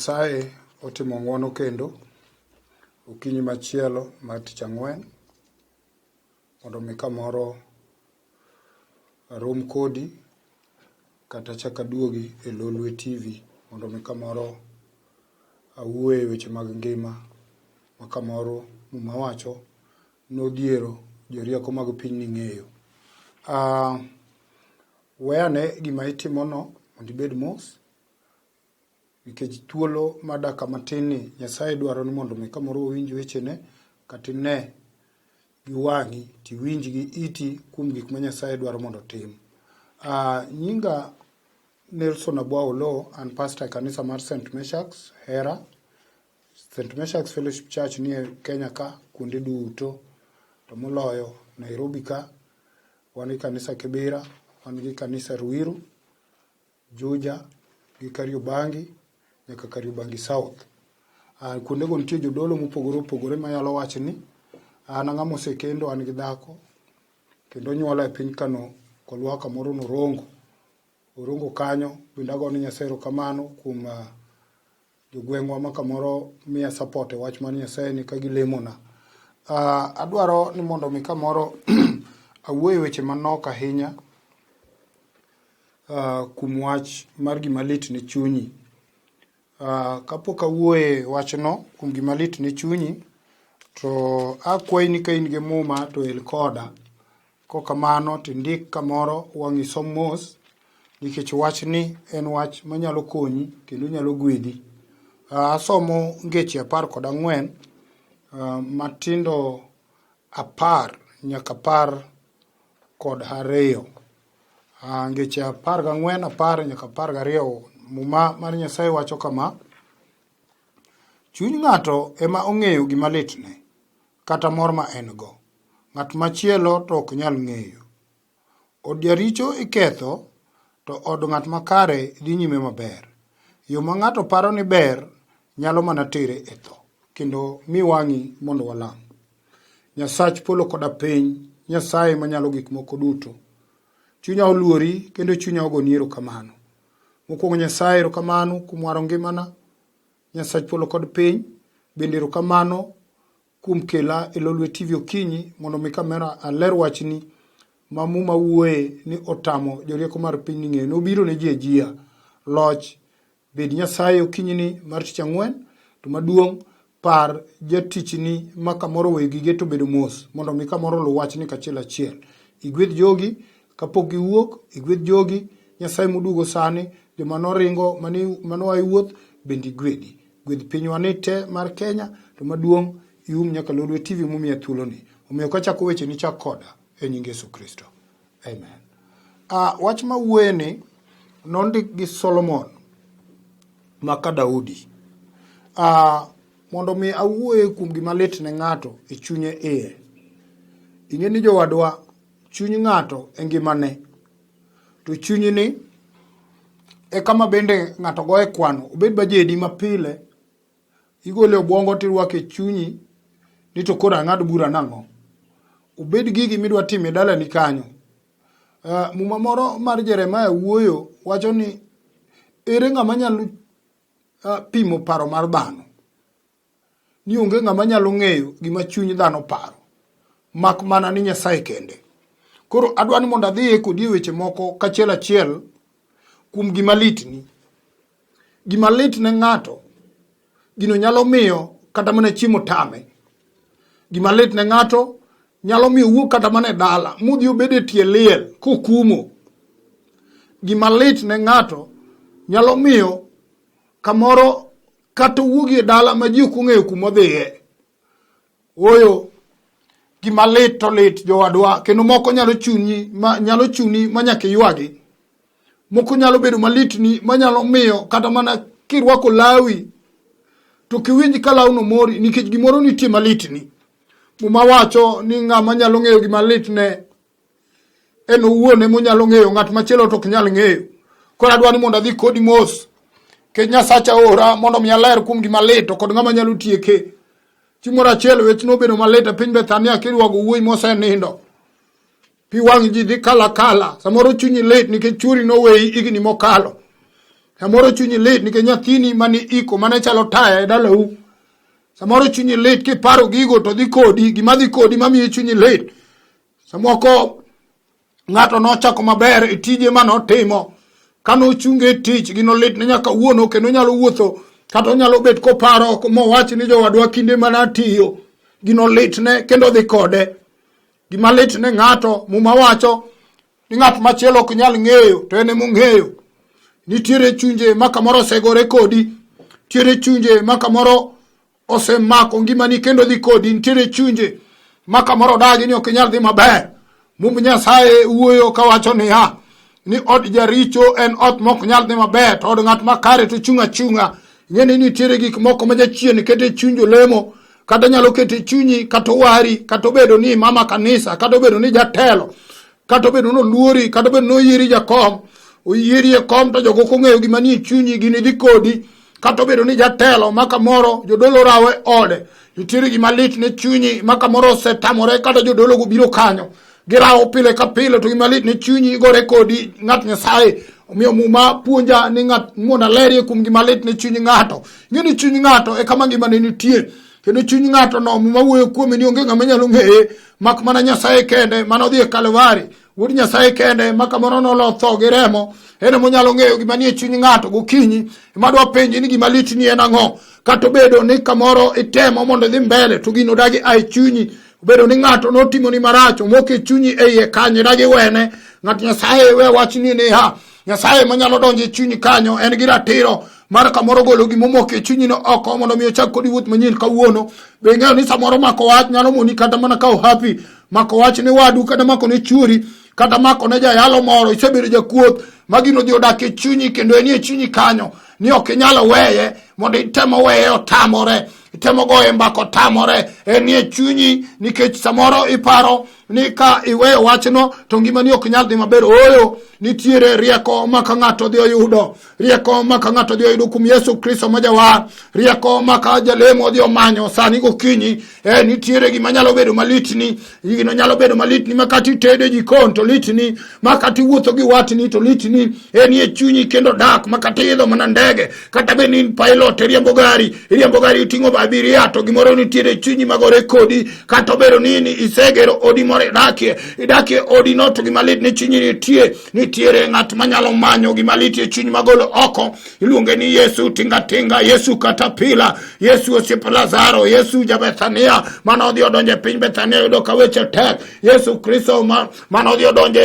Nyasaye otimo ng'wono kendo okinyi machielo mar tich ang'wen mondo mi kamoro arom kodi kata achak aduogi e Lolwe TV mondo mi kamoro awuoye weche mag ngima ma kamoro Muma wacho nodhiero jorieko mag pinyni ng'eyo. Uh, we ane gima itimono mondo ibed mos nikech thuolo mar dakika matin ni Nyasaye dwaro ni mondo mi kamoro owinj wechene kata ine gi wang'i tiwinj gi iti kuom gik ma Nyasaye dwaro mondo otim. Uh, nyinga Nelson Abwao Oloo, an pastor e kanisa mar St. Meshack's Hera. St. Meshack's Fellowship Church nie Kenya ka kuonde duto to moloyo Nairobi ka wan gi kanisa Kibera, wan gi kanisa Ruiru, Juja gi Kariobangi nyaka Kariobangi South. Uh, kuondego nitie jodolo mopogore opogore manyalo wacho ni an ang'ama osekendo an gi dhako kendo onyuola e piny Kano kolwa kamoro Norongo. Orongo kanyo bende agone Nyasaye erokamano kuom uh, jogweng'wa ma kamoro miya support e wach mar Nyasaye ni ka gilemona. Uh, adwaro ni mondo mi kamoro awuoye weche manok ahinya uh, kuom wach mar gima lit ne chunyi. Uh, kapok awuoye wachno kuom gima lit ne chunyi, to akwayi ni ka in gi muma to el koda. Kokamano to indik kamoro wang' isom mos nikech wachni en wach manyalo konyi kendo nyalo gwedhi. Asomo ngeche 14 matindo 10 nyaka 12. Ngeche 14 10 nyaka 12 muma mar Nyasaye wacho kama, chuny ng'ato ema ong'eyo gima litne kata mor ma en go, ng'at machielo to ok nyal ng'eyo. Od jaricho iketho, to od ng'at makare dhi nyime maber. Yo ma ng'ato paro ni ber nyalo mana tere e tho. Kendo mi wang'i mondo walam. Nyasach polo koda piny, Nyasaye manyalo gik moko duto. Chunya oluori kendo chunya ogoni erokamano. Mokwongo Nyasaye erokamano kuom waro ngimana. Nyasach polo kod piny, bende erokamano kuom kela e Lolwe TV okinyi mondo mi kamera aler wachni ma muma wuoye ni otamo jorieko mar piny ng'eyo. Nobiro ne ji ajia. Loch bed Nyasaye okinyini mar tich ang'wen to maduong' par jatichni ma kamoro oweyo gige to obedo mos mondo mi kamoro oluw wachni kachiel achiel. Igwedh jogi kapok giwuok, igwedh jogi Nyasaye moduogo sani, joma noringo mane oa e wuoth bende igwedhi. Gwedh pinywa ni te mar Kenya to maduong' ium nyaka Lolwe TV momiya thuoloni. Omiyo kachako weche ni chak koda e nying Yesu Kristo. Amen. Wach ma wuoye ni nondik gi Solomon maka Daudi. Mondo mi awuoye kuom gima lit ne ng'ato e chunye iye. Ing'e ni jowadwa chuny ng'ato e ngimane to chunyni e kama bende ng'ato goye kwano obed bajedi mapile igole obwongo tirwako e chunyi ni to koro ang'ad bura nang'o obed gigi midwa timo e dalani kanyo uh, muma moro mar Jeremia wuoyo wacho ni ere ng'ama nyalo uh, pimo paro mar dhano ni onge ng'ama nyalo ng'eyo gima chuny dhano paro mak mana ni Nyasaye kende. Koro adwa ni mondo adhiye kodi e weche moko kachiel achiel kuom gima litni. Gima lit ne ng'ato, gino nyalo miyo kata mana chiemo tame. Gima lit ne ng'ato nyalo miyo owuog kata mana e dala modhi obed e tie liel kokumo. Gima lit ne ng'ato nyalo miyo kamoro kata owuogi e dala ma ji ok ong'eyo kuma odhiye. Ooyo, gima lit to lit jowadwa, kendo moko nyalo chunyi ma nyalo chuni ma nyaka iywagi. Moko nyalo bedo malitni manyalo miyo kata mana kirwako lawi to kiwinj ka lawno mori nikech gimoro nitie malitni. Muma wacho ni ng'ama nyalo ng'eyo gima litne en owuon ema onyalo ng'eyo, ng'at machielo to ok nyal ng'eyo. Koro adwa ni mondo adhi kodi mos, nikech Nyasacha ora mondo mi aler kuom gima lit to kod ng'ama nyalo tieke. Chieng' moro achiel wech nobedo malit e piny Bethania kirwago wuoyi mosenindo. Pi wang' ji dhi kala kala, samoro chunyi lit nikech chwori noweyi higni mokalo. Samoro chunyi lit nikech nyathini mane iko mane chalo taya e dalau. Samoro chunyi lit kiparo gigo to dhi kodi, gima dhi kodi mamiyo chunyi lit. Samoko ng'ato nochako maber e tije ma notimo, kane ochunge e tich gino litne nyaka wuono kendo onyalo wuotho kata onyalo bet koparo mowach ni jowadwa kinde mane atiyo gino litne kendo dhi kode. Gima lit ne ng'ato Muma wacho ni ng'at machielo ok nyal ng'eyo to en ema ong'eyo. Nitiere chunje ma kamoro osegore kodi, nitiere chunje ma kamoro osemako ngimani kendo dhi kodi, nitiere chunje ma kamoro odagi ni ok inyal dhi maber. Mumb Nyasaye wuoyo kawacho niya ni od jaricho en ot mok nyal dhi maber to od ng'at makare to chung' achung'a. Ing'e ni nitiere gik moko ma jachien keto e chuny jolemo kata nyalo keto e chunyi kata owari kata obedo ni mama kanisa kata obedo ni jatelo kata obedo ni oluori kata obedo ni oyieri jakom oyieri e kom to jogo ok ong'eyo gima nie chunyi gini dhi kodi kata obedo ni jatelo ma kamoro jodolo rawe ode nitiere gima lit ne chunyi ma kamoro osetamore kata jodolo go biro kanyo girawo pile ka pile to gima lit ne chunyi gore kodi ng'at Nyasaye. Omiyo Muma puonja ni ng'at mondo alerie kuom gima lit ne chuny ng'ato. Ing'e ni chuny ng'ato e kama ngimane nitie. Kendo chuny ng'ato no Muma wuoyo kuome ni onge ng'ama nyalo ng'eye mak mana Nyasaye kende mane odhi e Kalvari. Wuod Nyasaye kende ma kamoro nolo tho gi remo en ema onyalo ng'eyo gima nie chuny ng'ato gokinyi. Ema dwa penji ni gima litni en ang'o? Kata obedo ni kamoro itemo mondo idhi mbele to gino dagi a e chunyi. Obedo ni ng'ato notimoni marach, omoko e chunyi e iye kanyo, dagi wene. Ng'at Nyasaye we wachni niya, Nyasaye manyalo donjo e chunyi kanyo en gi ratiro mar kamoro golo gima omoko e chunyi no oko mondo mi ochak kodi wuoth manyien kawuono. Be ing'eyo ni samoro mako wach nyalo moni kata mana kawo hapi, mako wach ne wadu kata mako ne chuori kata mako ne jayalo moro, isebedo jakuoth ma gino odhi odak e chunyi kendo en e chunyi kanyo ni ok inyal weye mondo itemo weye otamore itemo goye mbaka otamore en e chunyi nikech samoro iparo ni ka iweyo wachno to ngimani ok nyal dhi maber. Ooyo, nitiere rieko ma ka ng'ato dhi oyudo, rieko ma ka ng'ato dhi oyudo kuom Yesu Kristo ma jawar, rieko ma ka jalemo odhi omanyo sani gokinyi, nitiere gima nyalo bedo malitni, gino nyalo bedo malitni ma kata itedo e jikon to litni, ma kata iwuotho gi watni to litni, en e chunyi kendo dak ma kata iidho mana ndege, kata bed ni in pilot iriembo gari, iriembo gari iting'o abiria to gimoro nitiere e chunyi magore kodi, kata obedo ni in isegero odi moro idakie, idakie odi no to gima lit ne chunyi nitie, nitiere ng'at manyalo manyo gima lit e chuny magolo oko, iluonge ni Yesu tinga tinga, Yesu katapila, Yesu osiep Lazaro, Yesu ja Bethania mane odhi odonjo e piny Bethania yudo ka weche tek, Yesu Kristo mane odhi odonjo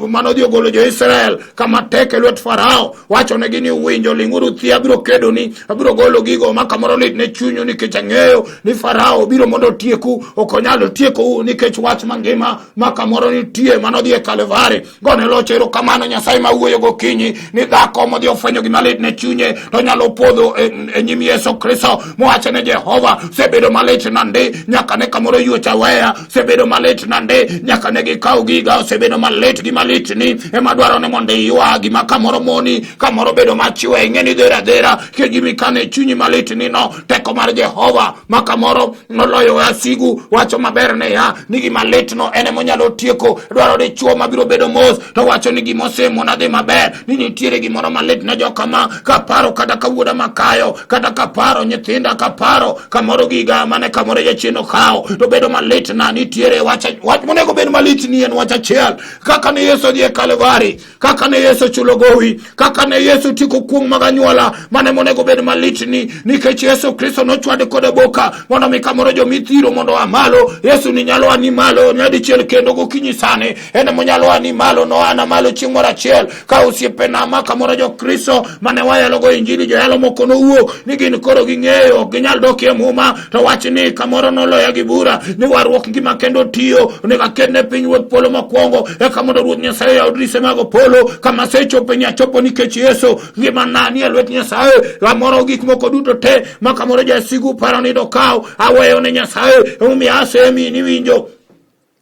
mane odhi ogolo jo-Israel kama tek e lwet Farao, wachonegi ni uwinjo, ling'uru thi, abiro kedoni, abiro golo gigo ma kamoro lit ne chunyu nikech ang'eyo ni Farao biro mondo otieku, ok onyal tiekou nikech wach mangima ma kamoro nitie mane odhi e Kalvari. Gone loch erokamano Nyasaye ma wuoyo gokinyi ni dhako modhi ofwenyo gima lit ne chunye to nyalo podho e nyim Yesu Kristo mowacho ne Jehova, sebedo malit nandi nyaka ne kamoro yuocha weya, sebedo malit nandi nyaka ne gikaw giga, osebedo malit gima lit ni ema dwaro ni mondo iywa gima kamoro moni kamoro bedo machiwe ing'e ni dhera dhera ke gima ikano e chunyi malit ni no teko mar Jehova ma kamoro noloyo wasigu wacho maber niya ni gima litno en ema onyalo tieko. Dwaro dichuo mabiro bedo mos to wacho ni gima osemona dhi maber, ni nitiere gimoro malit ne jokama, kaparo kata ka wuoda makayo, kata kaparo nyithinda, kaparo kamoro giga mane kamoro jachien okawo to bedo malit na. Nitiere wach, wach monego bed malit ni en wach achiel, kaka ne Yesu odhi e Kalvari, kaka ne Yesu chulo gowi, kaka ne Yesu tieko kuong' mag anyuola, mane monego bed malitni, nikech Yesu Kristo nochwade kod boka mondo mi kamoro jomithiro mondo oa malo. Yesu ni nyalo ani malo nyadichiel kendo gokinyi sani, en monyalo ani malo, noana malo chieng' moro achiel ka osiepena ma kamoro jo-Kristo mane wayalogo injili, joyalo moko nowuok ni gin koro ging'eyo ok ginyal dok e muma, to wach ni kamoro noloya gi bura ni warruok ngima kendo tiyo, onego aked ne piny ruoth polo mokwongo eka mondo ruoth Nyasaye oyaw dirise mag polo. Kama asechope ni achopo nikech Yesu, ngimana ni e lwet Nyasaye. Kamoro gik moko duto te ma kamoro jasigu paro ni dokaw, aweyo ne Nyasaye. Emomiyo asemi ni winjo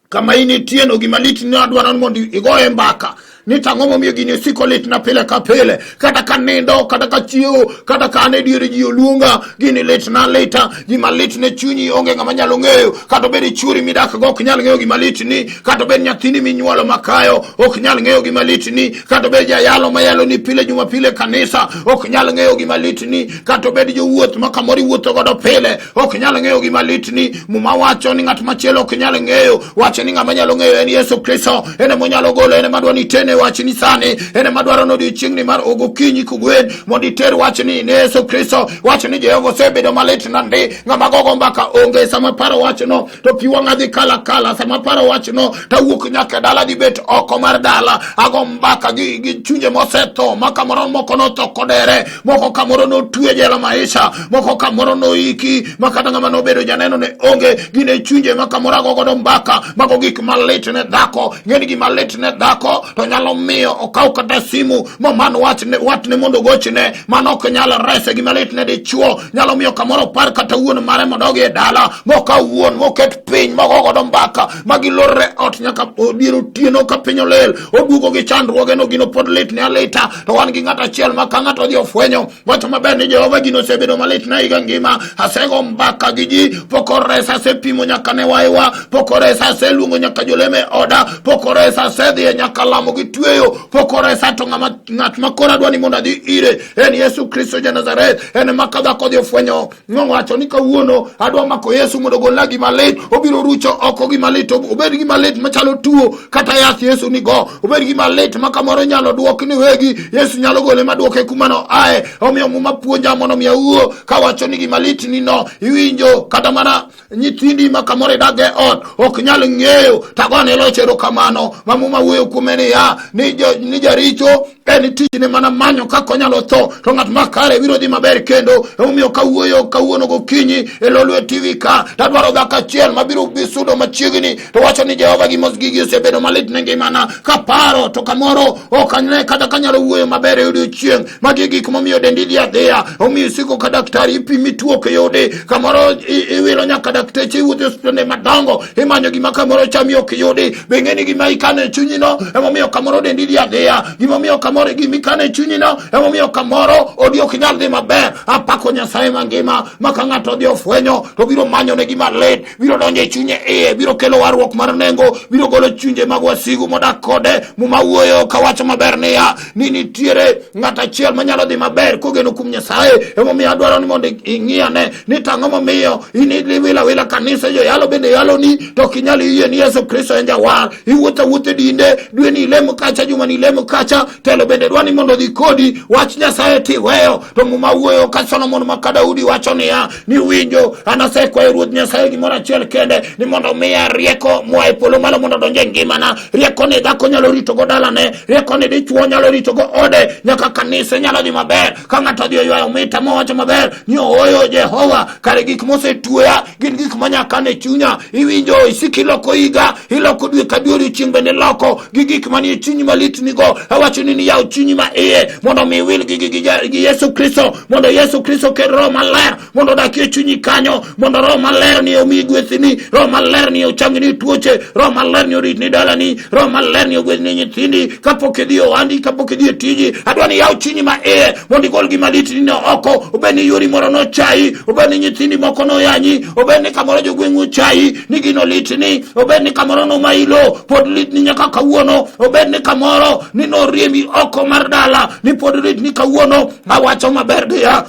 kama in itieno gima lit ni adwaro ni mondo igoye mbaka Ni to ang'o momiyo gini osiko litna pile ka pile? Kata ka nindo, kata ka chiewo, kata ka an e dier ji oluonga, gini litna lita. Gima lit ne chunyi onge ng'ama nyalo ng'eyo. Kata obed chwori midak go ok nyal ng'eyo gima litni. Kata obed nyathini minyuolo makayo ok nyal ng'eyo gima litni. Kata obed jayalo mayalo ni pile Jumapil e kanisa ok nyal ng'eyo gima litni. Kata obed jowuoth ma kamoro iwuotho godo pile ok nyal ng'eyo gima litni. Muma wacho ni ng'at machielo ok nyal ng'eyo. Wacho ni ng'ama nyalo ng'eyo en Yesu Kristo. En ema onyalo golo, en ema dwa ni itene wachni sani, en ema dwaro ni odiechieng'ni mar ogokinyi kogwen mondo iter wachni ne Yesu Kristo. Wacho ni Jehova osebedo malitna ndi, ng'ama gogo mbaka onge. Sama paro wachno to pi wang'a dhi kala kala. Sama paro wachno to awuok nyaka e dala dhi bet oko mar dala, ago mbaka gi chunje mosetho ma kamoro moko notho kodere, moko kamoro notwe jela maisha, moko kamoro noiki ma kata ng'ama nobedo janeno ne onge. Gin e chunje ma kamoro ago godo mbaka, mago gik malit ne dhako. Ng'eni gima lit ne dhako to nyalo miyo okaw kata simu moman watne mondo ogochne, mano ok nyal rese. Gima lit ne dichuo nyalo miyo kamoro opar kata wuon mare modogi e dala, mokaw wuon moket piny mogo godo mbaka ma gilorre ot nyaka dier otieno ka piny olil, oduogo gi chandruoge no, gino pod lit ne alita. To wan gi ng'at achiel ma ka ng'ato odhi ofwenyo wacho maber ni Jehova, gino osebedo malit na higa ngima, asego mbaka gi ji pok oresa, asepimo nyaka ne waiwa pok oresa, aseluongo nyaka jolemo e oda pok oresa, asedhi e nyaka lamo gi tweyo pok oresa. To ng'at ma koro adwa ni mondo adhi ire en Yesu Kristo ja Nazareth. En ema ka dhako odhi ofwenyo nowacho ni kawuono adwa mako Yesu mondo ogolna gima lit, obiro rucho oko gima lit, obed gima lit machalo tuo kata yath Yesu ni go, obed gima lit ma kamoro inyalo duok ni wegi, Yesu nyalo gole maduoke kuma no ae. Omiyo Muma puonja mondo mi awuo kawacho ni gima lit ni no iwinjo kata mana nyithindi ma kamoro idak e ot ok nyal ng'eyo. Tagone loch erokamano ma Muma wuoyo kuome niya ni jaricho en tichne mana manyo kaka onyalo tho, to ng'at makare biro dhi maber kendo. Emomiyo kawuoyo kawuono gokinyi e Lolwe TV ka, tadwaro dhako achiel mabiro sudo machiegni to wacho ni Jehova gigi osebedo malit ne ngimana, kaparo to kamoro ok ane kata kanyalo wuoyo maber e odiechieng'. Magi gik momiyo dendi dhi adhiya, omiyo isiko ka daktari ipimi tuo ok yudi, kamoro iwilo nyaka dakteche, iwuotho e osiptende madongo imanyo gima kamoro chami ok yudi. Be ing'e ni gima ikano e chunyino emomiyo kamoro dendi dhi adhiya? Gimomiyo kamoro gima ikano e chunyino emomiyo kamoro odi ok nyal dhi maber. Apako Nyasaye mangima ma ka ng'ato odhi ofwenyo to biro manyo ne gima lit, biro donjo e chunye iye, biro kelo warruok mar nengo, biro golo chunje mag wasigu modak kode. Muma wuoyo kawacho maber niya ni nitiere ng'at achiel manyalo dhi maber kogeno kuom Nyasaye. Emomiyo adwaro ni mondo ing'i ane ni to ang'o momiyo in iwilo awila kanisa, joyalo bende yaloni to ok inyal yie ni Yesu Kristo en jawar. Iwuotho awuotha e dinde, dwe ni ilemo kacha, juma ni ilemo kacha, telo bende dwa ni mondo odhi kodi, wach Nyasaye tiweyo. To Muma wuoyo ka Solomon ma ka Daudi wacho niya ni winjo, an asekwayo Ruoth Nyasaye gimoro achiel kende, ni mondo omiya rieko moa e polo malo mondo odonj e ngimana. Rieko ni dhako nyalo ritogo dalane, rieko ni dichuo nyalo ritogo ode, nyaka kanisa nyalo dhi maber. Ka ng'ato odhi oywayo mita mowacho maber ni ooyo Jehova, kare gik mosetweya gin gik ma nyaka ne chunya. Iwinjo isiko iloko higa, iloko dwe ka dwe, odiechieng' bende iloko gi gik manie chunyi malit nigo. Awacho ni yaw chunyi ma iye mondo mi iwil gi Yesu Kristo, mondo Yesu Kristo okel Roho Maler mondo odakie e chunyi kanyo, mondo Roho Maler ni omiyi gwethni, Roho Maler ni ochangni tuoche, Roho Maler ni oritni dalani, Roho Maler ni ogwedhni nyithindi kapok idhi ohandi, kapok idhi e tiji. Adwa ni yaw chunyi ma iye mondo igol gima litni no oko, obed ni yori moro nochayi, obed ni nyithindi moko noyanyi, obed ni kamoro jogweng'u ochayi ni gino litni, obed ni kamoro nomayi lowo pod litni nyaka kawuono, obed ni kamoro ni noriembi oko mar dala ni pod litni kawuono. Awacho maber niya,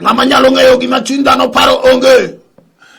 ng'ama nyalo ng'eyo gima chuny dhano paro onge,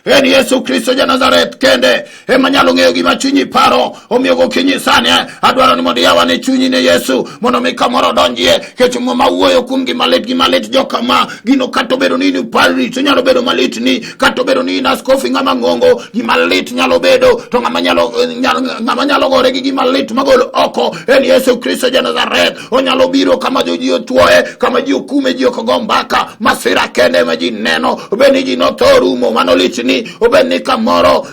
en Yesu Kristo ja Nazareth kende ema nyalo ng'eyo gima chunyi paro. Omiyo gokinyi sani adwaro ni mondo iyaw ane chunyi ne Yesu mondo mi kamoro odonjie. Kech Muma wuoyo kuom gima lit, gima lit jokama gino, kata obedo ni in padri to nyalo bedo malit ni, kata obedo ni in askofu ng'ama ng'ongo, gima lit nyalo bedo, to ng'ama nyalo gore gi gima lit magol oko en Yesu Kristo ja Nazareth. Onyalo biro kama ji otwoe, kama ji okume, ji ok go mbaka, masira kende ma ji neno. Obed ni ji notho orumo, mano litni. Obed ni kamoro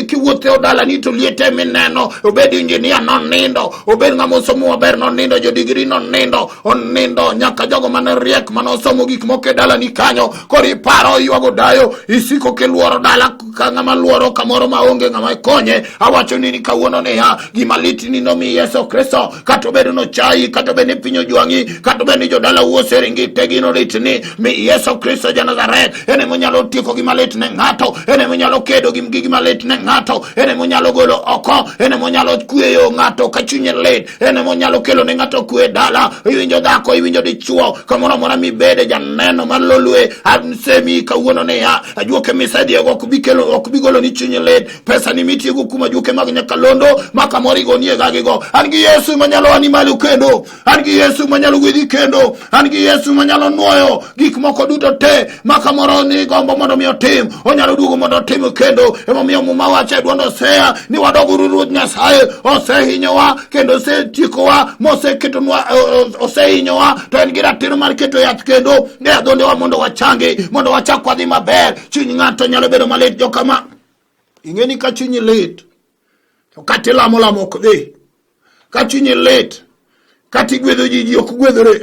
kiwuotho e dalani to liete mineno, obed injinia nonindo, obed ng'ama osomo maber nonindo, jodigri nonindo, onindo nyaka jogo mane riek mane osomo gik moko e dalani kanyo. Koro iparo iywago dayo, isiko kiluoro dala ka ng'ama luoro kamoro ma onge ng'ama konye. Awacho ni kawuono niya, gima lit ni nomi Yesu Kristo, kata obedo nochayi, kata obedo ni piny ojwang'i, kata obedo ni jodalau oseringi te, gino litni, mi Yesu Kristo ja Nazareth en ema onyalo tieko gima lit ne ng'ato, en ema onyalo kedo gi gima lit ne ng'ato, en ema onyalo golo oko, en ema onyalo kweyo ng'ato ka chunye lit, en ema onyalo kelo ne ng'ato kwe dala. Iwinjo dhako, iwinjo dichuo, kamoro amora mibede, janeno mar lolwe, asemi kawuono niya, ajuoke misedhiego ok bi kelo, ok bi golo ni chuny lit. Pesa ni mitiyogo kuom ajuoke mag nyakalondo ma kamoro igonie gagigo. An gi Yesu manyalo ani malo kendo, an gi Yesu manyalo gwedhi kendo, an gi Yesu manyalo nuoyo gik moko duto te ma kamoro ni gombo mondo mi otim, onyalo duogo mondo otim kendo. Emomiyo Muma wacho e dwond Hosea ni wadoguru Ruoth Nyasaye, osehinyowa kendo osetiekowa moseketonwa, osehinyowa to en gi ratiro mar keto yath kendo e adhondewa mondo wachangi, mondo wachak wadhi maber. Chuny ng'ato nyalo bedo malit jokama. Ing'e ni ka chunyi lit to kata ilamo lamo ok dhi. Ka chunyi lit kata igwedho ji, ji ok gwedhore.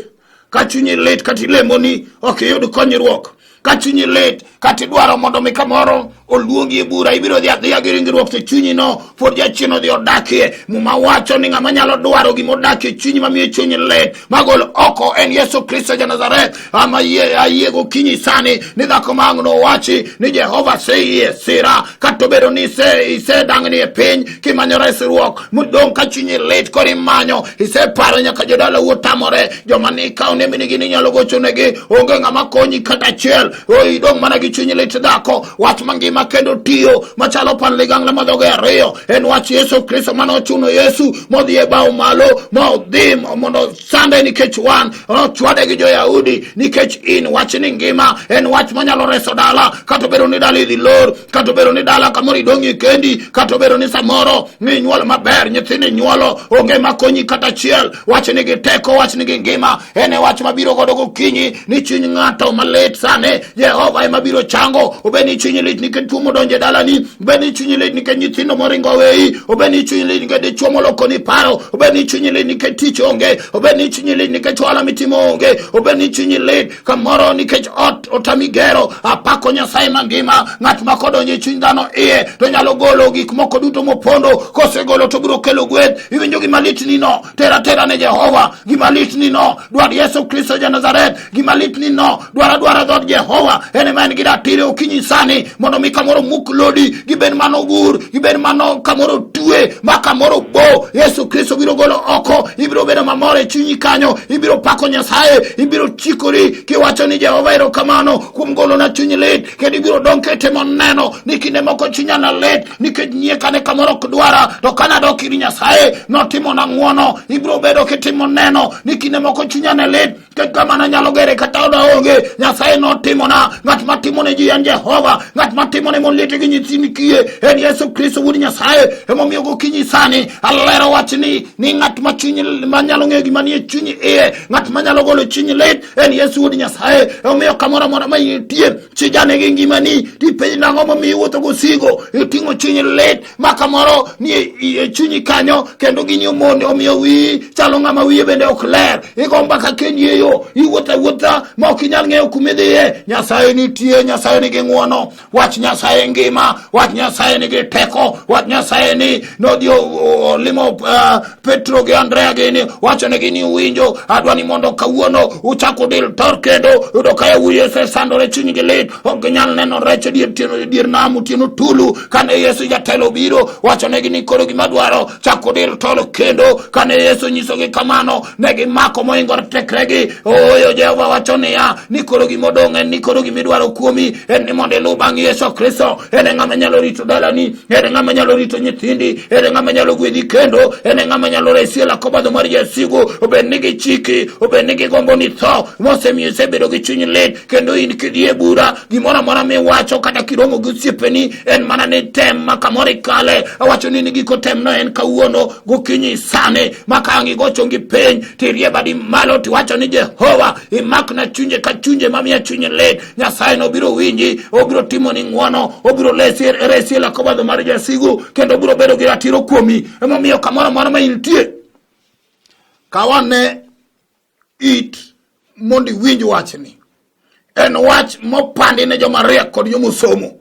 Ka chunyi lit kata ilemo ni ok iyud konyruok. Ka chunyi lit kata idwaro mondo mi kamoro oluongi e bura, ibiro dhi adhiya gi ringruok to chunyi no pod jachien odhi odakie. Muma wacho ni ng'ama nyalo dwaro gima odakie chunyi mamiyo chunyi lit magol oko en Yesu Kristo ja Nazareth. Ama yie ayie gokinyi sani ni dhako ma ang' nowachi ni Jehova seyie sira, kata obedo ni isedang'ni e piny kimanyo resruok modong' ka chunyi lit koro imanyo, iseparo nyaka jodalau otamore, joma nikawo nembnigi ni inyalo gochonegi, onge ng'ama konyi kata achiel, idong' mana gi chuny lit. Dhako, wach mangima kendo tiyo machalo pan ligangla ma dhoge ariyo en wach Yesu Kristo mane ochuno Yesu modhi e bao malo modhi mondo sande nikech wan, nochwade gi jo-Yahudi nikech in. Wach ni ngima en wach manyalo reso dala, kata obedo ni dala idhi lor, kata obedo ni dala kamoro idong'ie kendi, kata obedo ni samoro ni inyuol maber, nyithindo inyuolo onge makonyi kata achiel. Wach ni gi teko, wach ni gi ngima, en e wach mabiro godo gokinyi ni chuny ng'ato malit sani Jehova ema biro chango. Obed ni chunyi lit nikech tuo modonjo e dalani, obed ni chunyi lit nikech nyithindo moringo oweyi, obed ni chunyi lit nikech dichuo molokoni paro, obed ni chunyi lit nikech tich onge, obed ni chunyi lit nikech ohala mitimo onge, obed ni chunyi lit kamoro nikech ot otami gero. Apako Nyasaye mangima, ng'at ma kodonjo e chuny dhano iye to nyalo golo gik moko duto mopondo, kosegolo to biro kelo gweth. Iwinjo gima litni no, tera tera ne Jehova. Gima litni no, dwar Yesu Kristo ja Nazareth. Gima litni no, dwar adwara dhood Jehova, en ema en gi ratiro okinyi sani mondo mi kamoro muk lodi, gibed mano gur, gibed mano kamoro twe, ma kamoro bo. Yesu Kristo biro golo oko, ibiro bedo mamor e chunyi kanyo, ibiro pako Nyasaye, ibiro chikori kiwacho ni Jehova erokamano kuom golona chuny lit, kendo ibiro dong' kitimo neno ni kinde moko chunya ne lit nikech nyieka ne kamoro ok dwara, to kane adok ir Nyasaye notimona ng'wono. Ibiro bedo kitimo neno ni kinde moko chunya ne lit nikech kama nanyalo gere kata oda onge, Nyasaye notimona. Ng'at matimo ne ji en Jehova, ng'at matimo ne mon liete gi nyithind kiye en Yesu Kristo wuod Nyasaye. Emomiyo gokinyi sani alero wachni ni ng'at ma chuny manyalo ng'eyo gima nie chuny iye, ng'at manyalo golo chuny lit en Yesu wuod Nyasaye. Emomiyo kamoro amora ma intie, chijane gi ngimani, tipenj nang'o momiyo iwuotho gosigo, iting'o chuny lit ma kamoro ni e chunyi kanyo, kendo gini omondi omiyo wiyi chalo ng'ama wiye bende ok ler, igo mbaka kendi e yo, iwuotho awuotha ma ok inyal ng'eyo kuma idhiye. Nyasaye nitie, Nyasaye nigi ng'wono, wach Nyasaye ngima, wach Nyasaye nigi teko, wach Nyasaye ni nodhi olimo Petro gi Andrea gini, wachonegi ni uwinjo, adwa ni mondo kawuono uchak udil tor kendo. Yudo ka yawuoyi osesandore, chunygi lit, ok ginyal neno rech e dier tieno, e dier nam otieno tulu. Kane Yesu jatelo obiro, wachonegi ni koro gima dwaro, chak udil tol kendo. Kane Yesu onyisogi kamano, ne gimako mohingo tekregi. Ooyo, Jehova wacho niya ni koro gima odong' en ni koro gima idwaro kuomi en ni mondo iluw bang' Yesu Kristo. En e ng'ama nyalo rito dalani, en e ng'ama nyalo rito nyithindi, en e ng'ama nyalo gwedhi kendo en e ng'ama nyalo resi e lak obadho mar jasigu. Obed ni gichiki, obed ni gigombo ni tho, mosemiyo isebedo gi chuny lit, kendo in kidhi e bura, gimoro amora miwacho kata kiromo gi osiepeni en mana ni tem ma kamoro ikale. Awacho ni giko temno en kawuono gokinyi sani, ma ka ang' igo chongi piny tirie badi malo tiwacho ni Jehova, imakna chunje ka chunje mamiya chuny lit. Nyasaye nobiro winji, obiro timoni ng'wono, obiro resi e lak obadho mar jasigu, kendo obiro bedo gi ratiro kuomi. Emomiyo kamoro amora ma intie, kaw ane it mondo iwinj wachni. En wach mopandi ne joma riek kod joma osomo.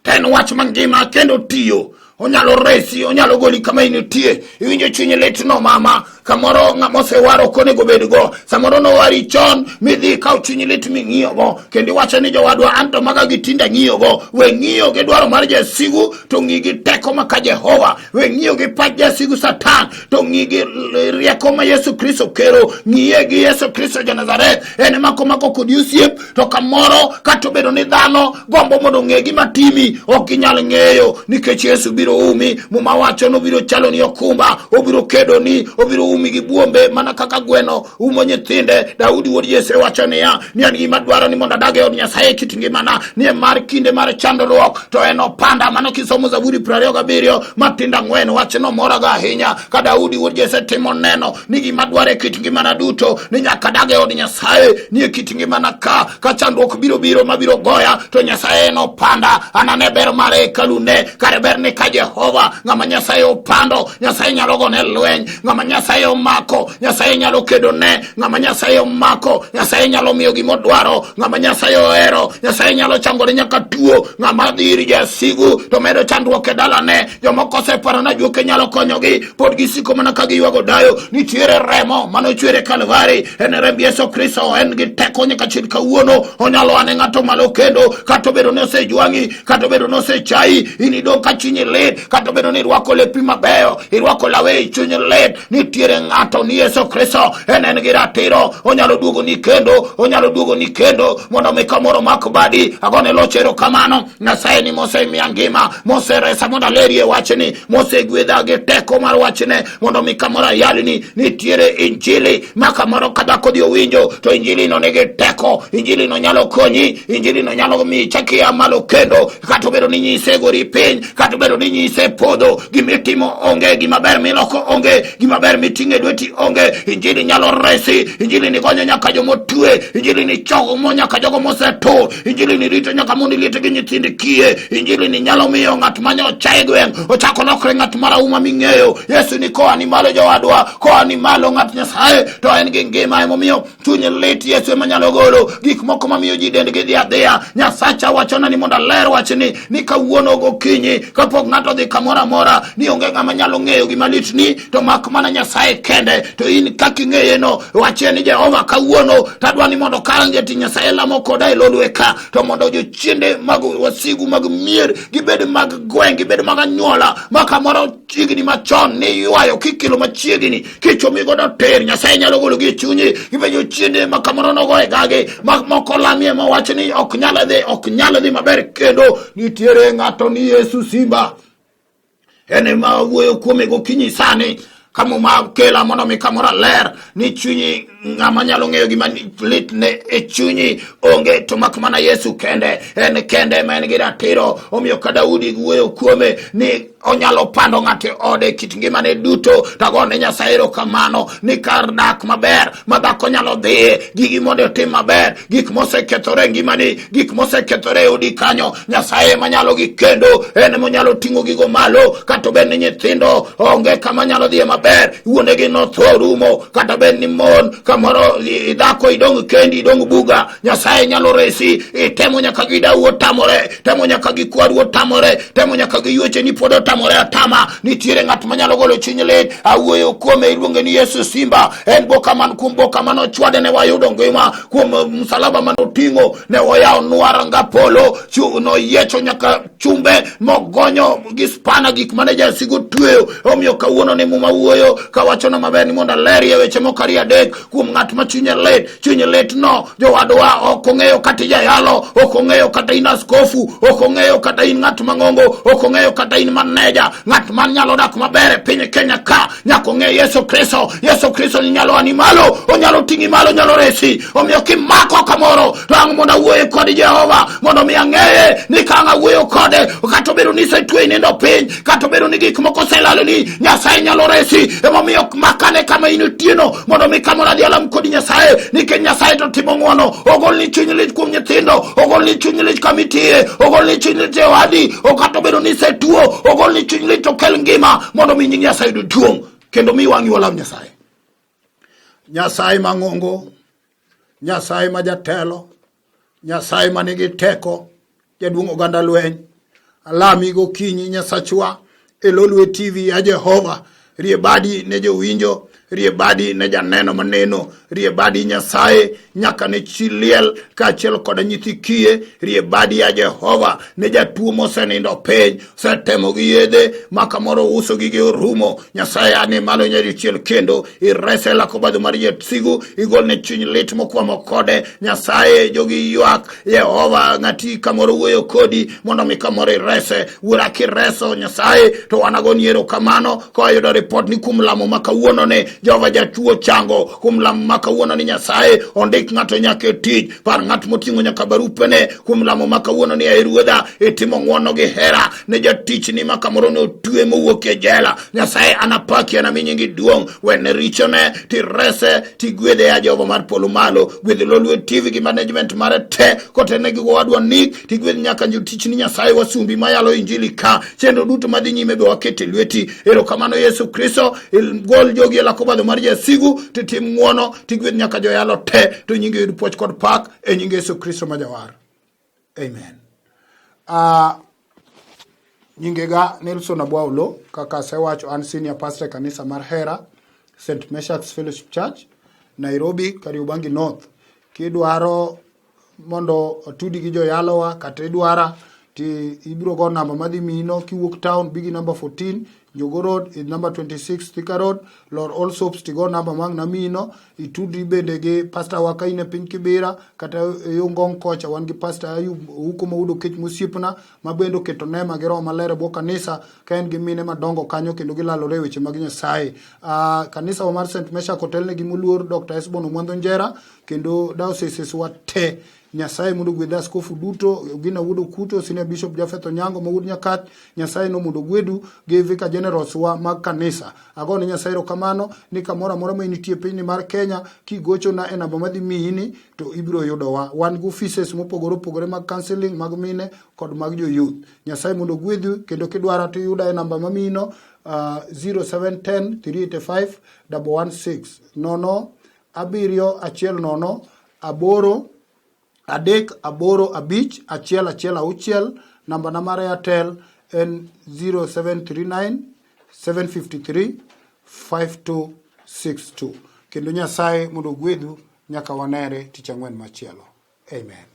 To en wach mangima kendo tiyo. Onyalo resi, onyalo goli kama intie. Iwinjo chunyi litno mama, kamoro ng'ama osewaro ok onego bedgo. Samoro nowari chon midhi ikaw chunyi lit ming'iyogo, kendo iwacho ni jowadwa an to maga gi tinde ang'iyogo. We ng'iyo gi dwaro mar jasigu to ng'i gi teko ma ka Jehova. We ng'iyo gi pach jasigu Satan to ng'i gi rieko ma Yesu Kristo kero. Ng'iye gi Yesu Kristo ja Nazareth, en ema komako kodi osiep to kamoro kata obedo ni dhano gombo mondo ong'e gima timi, ok ginyal ng'eyo nikech Yesu biro umi. Muma wacho ni obiro chalo ni okumba, obiro kedoni, obiro umi gi buombe mana kaka gweno umo nyithinde. Daudi wuod Jesse wacho niya, ni an gima dwaro ni mondo adag e od Nyasaye e kit ngimana, ni e mar kinde mar chandruok to en opanda. Mano kisomo Zaburi 27 matindo 4, wachno moraga ahinya ka Daudi wuod Jesse timo neno ni gima dwaro e kit ngimana duto ni nyaka adag e od Nyasaye, ni e kit ngimana ka ka chandruok biro biro mabiro goya to Nyasaye en opanda, anane ber mare e hekalune. Kare ber ni ka Jehova, ng'ama Nyasaye opando, Nyasaye nyalo gone lweny, ng'ama Nyasaye omako, Nyasaye nyalo kedone, ng'ama Nyasaye omako, Nyasaye nyalo miyo gima odwaro, ng'ama Nyasaye ohero, Nyasaye nyalo changone nyaka tuo, ng'ama dhi ir jasigu to medo chandruok e dalane. Jomoko oseparo ni ajuoke nyalo konyogi, pod gisiko mana ka giywago dayo. Nitiere remo mane ochwer e Kalvari, en remb Yesu Kristo, en gi teko nyaka chil kawuono. Onyalo ane ng'ato malo kendo, kata obedo ni osejwang'i, kata obedo ni osechayi, in idong' ka chunyi lit, kata obedo ni irwako lepi mabeyo, irwako lawe e chunyi lit, nitiere ng'ato ni Yesu Kristo, en en gi ratiro, onyalo duogoni kendo, onyalo duogoni kendo mondo mi kamoro mak badi. Agone loch erokamano Nyasaye ni mosemiya ngima, moseresa mondo alerie wachni, mosegwedha gi teko mar wachne mondo mi kamoro ayalni. Nitiere injili ma kamoro ka dhako dhi owinjo to injili no nigi teko, injili no nyalo konyi, injili no nyalo miyi ichak ia malo kendo, kata obedo ni nyisegori piny, kata obedo ni nyise podho, gimitimo onge, gimaber miloko onge, gimaber miting'o e lweti onge. Injili nyalo resi, injili ni gonyo nyaka jomotwe, injili ni chomo nyaka jogo mosetur, injili ni rito nyaka mondo iliete gi nyithind kiye, injili ni nyalo miyo ng'at mane ocha e gweng' ochako lokre ng'at marahuma ming'eyo. Yesu ni koa ni malo jowadwa, koa ni malo ng'at Nyasaye to en gi ngima. Emomiyo chuny lit, Yesu ema nyalo golo gik moko mamiyo ji dendgi dhi adhiya. Nyasacha wachona ni mondo aler wachni ni kawuono gokinyi kapok ng'ato odhi kamoro amora ni onge ng'ama nyalo ng'eyo gima litni to mak mana Nyasaye kende. To in kaka ing'eyeno, wachie ni Jehova kawuono tadwa ni mondo ka jatich Nyasaye lamo koda e lolwe ka, to mondo jochiende mag wasigu mag mier gibed mag gweng', gibed mag anyuola ma kamoro higni machon ni ywayo kikelo machiegni kichomi godo tir. Nyasaye nyalo gologi e chunyi. Gibedo jochiende ma kamoro nogo e gagi ma moko lamie mowach ni ok nyal dhi, ok nyal dhi maber kendo. Nitiere ng'ato ni Yesu Simba, en ema wuoyo kuome gokinyi sani ka Muma kela mondo mi kamoro ler ni chunyi ng'ama nyalo ng'eyo gima lit ne e chunyi onge to mak mana Yesu kende, en kende ma en gi ratiro. Omiyo ka Daudi wuoyo kuome ni onyalo pando ng'ato e ode kit ngimane duto, to agone Nyasaye erokamano ni kar dak maber ma dhako nyalo dhiye, gigi mondo otim maber, gik mosekethore e ngimani, gik mosekethore e odi kanyo, Nyasaye ema nyalo gi kendo, en ema onyalo ting'o gigo malo. Kata obed ni nyithindo onge kama nyalo dhiye maber, wuonegi notho rumo, kata bed ni mon kamoro dhako idong' kendi, idong' buga, Nyasaye nyalo resi. Itemo nyaka gi dau otamore, temo nyaka gi kwaru otamore, temo nyaka gi yuecheni pod otamore atama. Nitiere ng'at manyalo golo chuny lit. Awuoyo kuome, iluonge ni Yesu Simba. En boka man kuom boka mane ochwade ne wayudo ngima, kuom msalaba mane oting'o ne oyawonwa ranga polo, noyiecho nyaka chumbe mogonyo gi spana gik mane jasigu tweyo. Omiyo kawuono ni Muma wuoyo kawachona maber ni mondo alerie weche moko ariyo adek kuom ng'at ma chunye lit. Chuny lit no jowadwa ok ong'eyo kata ijayalo, ok ong'eyo kata in askofu, ok ong'eyo kata in ng'at mang'ongo, ok ong'eyo kata in maneja. Ng'at man nyalo dak maber e piny Kenya ka nyaka ong'e Yesu Kristo. Yesu Kristo ni nyalo ani malo, onyalo ting'i malo, onyalo resi. Omiyo kimako kamoro to ang' mondo awuoye kod Jehova mondo mi ang'eye ni ka ang' awuoyo kode, kata obedo ni isetweyi nindo piny, kata obedo ni gik moko oselaloni, Nyasaye nyalo resi. Emomiyo makane kama intieno mondo mi kamoro adhi alam kod Nyasaye, nikech Nyasaye to timo ng'wono. Ogolni chuny lit kuom nyithindo, ogolni chuny lit kama itiye, ogolni chuny lit e odi, kata obedo ni isetuo, ogolni chuny lit okel ngima mondo mi nying Nyasaye oyud duong' kendo mi wang'i walam Nyasaye. Nyasaye mang'ongo, Nyasaye ma jatelo, Nyasaye ma nigi teko, jaduong' oganda lweny. Alami gokinyi Nyasachwa e Lolwe TV ya Jehova. Rie badi ne jowinjo, rie badi ne janeno maneno, rie badi Nyasaye nyaka ne chi liel kaachiel koda nyithi kiye, rie badi ya Jehova ne jatuo mosenindo piny, osetemo gi yedhe ma kamoro uso gige orumo. Nyasaye ane malo nyadichiel kendo irese e lak obadho mar jasigu, igolne chuny lit mokwamo kode. Nyasaye jogi ywak Yehova ng'ati kamoro wuoyo kodi mondo mi kamoro irese. Wuora kireso Nyasaye to wanagoni erokamano ka wayudo ripot ni kuom lamo ma kawuono ni Jehova jatuo chango, kuom lamo ma kawuono ni Nyasaye ondik ng'ato nyaka e tich, par ng'at moting'o nyaka barupene, kuom lamo ma kawuono ni ei Ruodha itimo ng'wono gi hera ne jatichni ma kamoro ne otwe mowuok e jela. Nyasaye anapaki anami nyingi duong', wene richone tirese tigwedhe ya Jehova mar polo malo. Gwedh Lolwe TV gi management mare te kotene gi owadwa Nick, tigwedh nyaka jotichni Nyasaye wasumbi mayalo injili ka chenro duto madhi nyime be wakete lweti. Erokamano Yesu Kristo, gol jogi e lak obadho mar jasigu titim ng'wono tigwedh nyaka joyalo te to nyingi yud puoch kod pak e nying Yesu Kristo ma jawar. Amen. Nyingega Nelson Abwaulo, kaka asewacho an senior pastor e kanisa mar Hera, St. Meshack's Fellowship Church, Nairobi, Kariobangi North. Kidwaro mondo otudi gi joyalowa kata idwara ti ibiro go namba madhi miyino kiwuok town bi gi namba 14 Njogo Road, is number 26 Thika Road, lor All Soaps tigo namba mang' namiyino itudri bende gi pastor wa ka in e piny Kibera kata e yo Ngong kocha wan gi pastor Ayub Ouko ma wuod Okech mosiepna ma bende oketo nema gi roho maler e bwo kanisa ka en gi mine madongo kanyo kendo gilalore e weche mag Nyasaye. Kanisa wa mar St. Meshak otelne gi moluor Dr. Esbon Omwandho Njera kendo dioceses wa te Nyasaye mondo ogwedh askofu duto, Ogina wuod Okuto, Senior Bishop Japheth Onyango ma wuod Nyakach, Nyasaye no mondo ogwedu gi Vicar Generals wa mag kanisa. Ago ne Nyasaye erokamano ni kamoro amora ma intie pinyni mar Kenya, kigochona e namba madhi miyi ni to ibiro yudowa. Wan gi offices mopogore opogore mag counseling, mag mine kod mag jo youth. Nyasaye mondo ogwedhu kendo kidwara to iyuda e namba mamiyino 0710 385 116 nono abiriyo achiel nono aboro adek aboro abich achiel achiel auchiel. Namba na mar Airtel en 0739 753 5262. Kendo Nyasaye mondo ogwedhu nyaka wanere tich ang'wen machielo. Amen.